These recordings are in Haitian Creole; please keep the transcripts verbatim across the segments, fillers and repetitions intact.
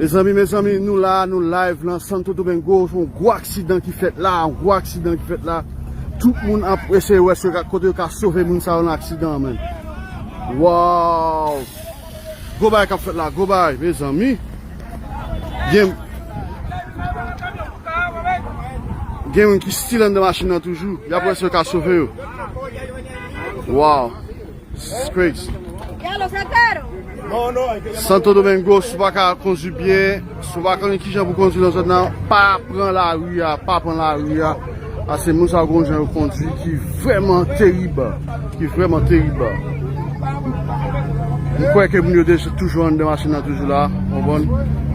Mezanmi, mezanmi, nou la, nou live nan Santo Domingo. Se yon gwo aksidan ki fèt la, yon gwo aksidan ki fèt la. Tout moun ap eseye wè si yo ka, kote yo ka sove moun sa yo nan aksidan an, menn. Wow! Gwo bagay k ap fèt la, gwo bagay, mezanmi. Gen, gen moun ki still anndan machin nan toujou. Y ap wè si yo ka sove yo. Wow! It's crazy. Santo Domingo, si w pa ka kondui byen, si w pa konnen kijan pou kondui nan zòn nan, pa pran lari a, pa pran lari a. Paske moun sa yo gen yon jan yo kondui ki vrèman terib, ki vrèman terib. M kwè ke moun yo deja toujou anndan machin nan toujou la, w konprann?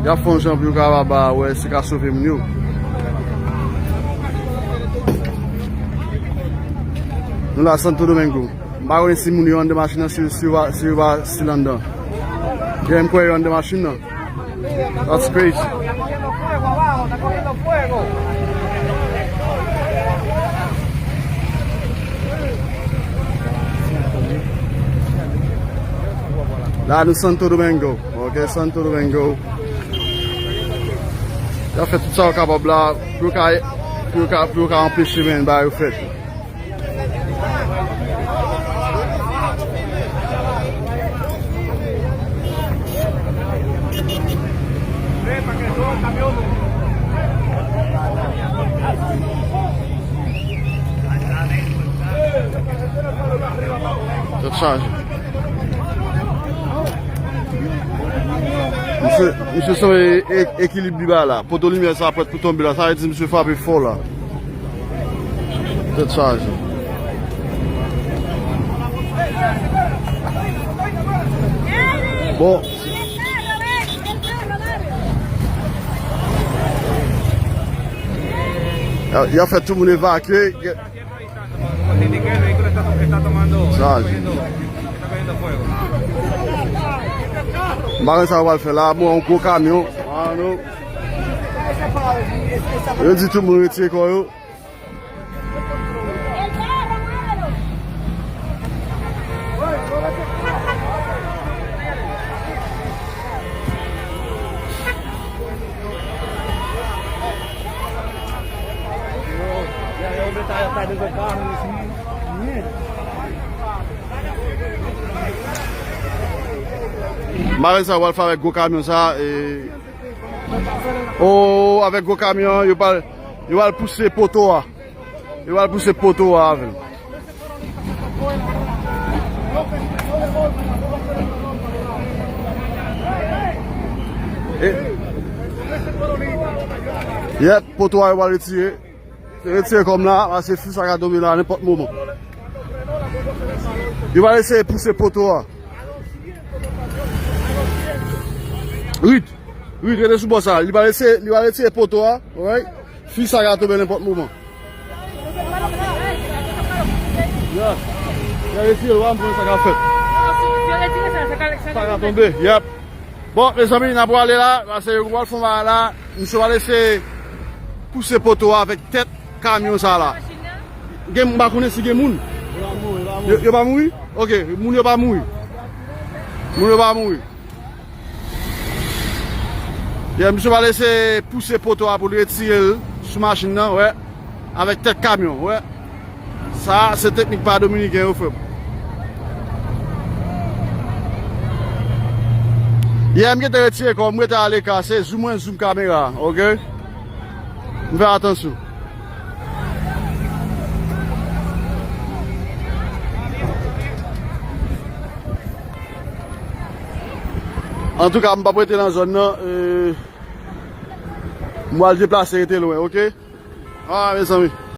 Y ap fè yon jan pou yo kapab wè si yo ka sove moun yo. Nou la Santo Domingo. M pa konnen si moun yo anndan machin nan, si, si yo pa, si yo pa still anndan. Gen, m kwè yo anndan machin nan. That's crazy. La nou Santo Domingo, ok, Santo Domingo. Y ap fè tout sa yo kapab la pou yo ka, pou yo ka, pou yo ka anpeche men bagay yo fèt. Tèt chaje. Misye, misye sanble e-, ekilib li ba la. Poto limyè sa prèt pou tonbe la. Sa vle di misye frape fò la. Tèt chaje. Bon. Y a, y a fè tout moun evakye. Chaje. M pa konn sa yo pral fè la. Bon, yon gwo kamyon. Yo di tout moun retire kò yo. M pa konn sa yo pral fè avèk gwo kamyon sa, e, o, avèk gwo kamyon, yo pral, yo pral pouse poto a. Yo pral pouse poto a avè l. E, yèp, poto a yo pral retire. Retire kòm la, paske fi sa ka tonbe la nenpòt moman. Yo pral eseye pouse poto a. Rit, Rit, rete sou bò sa. Li pral eseye, li pral retire poto a, alright? Fi sa ka tonbe nenpòt moman. Ya, ya retire l, w a konn sa k ap fèt. Sa ka tonbe, yèp. Bon, mezanmi, n ap prale la, paske yo pral fè yon bagay la, misye pral eseye pouse poto a avèk tèt kamyon sa la. Gen, m pa konnen si gen moun. Yo, yo pa mouri? Ok, moun yo pa mouri. Moun yo pa mouri. Yeah, misye pral eseye pouse poto a pou l retire l sou machin nan, wè. Avèk tèt kamyon, wè. Sa, se teknik pa dominiken yo, frè m. Yeah, m gentan retire kò m, m rete aleka, se zoom mwen zoom kamera, ok? M fè atansyon. Antouka, m p ap rete nan zòn nan. E, m pral deplase rete lwen, ok? Ah, mezanmi.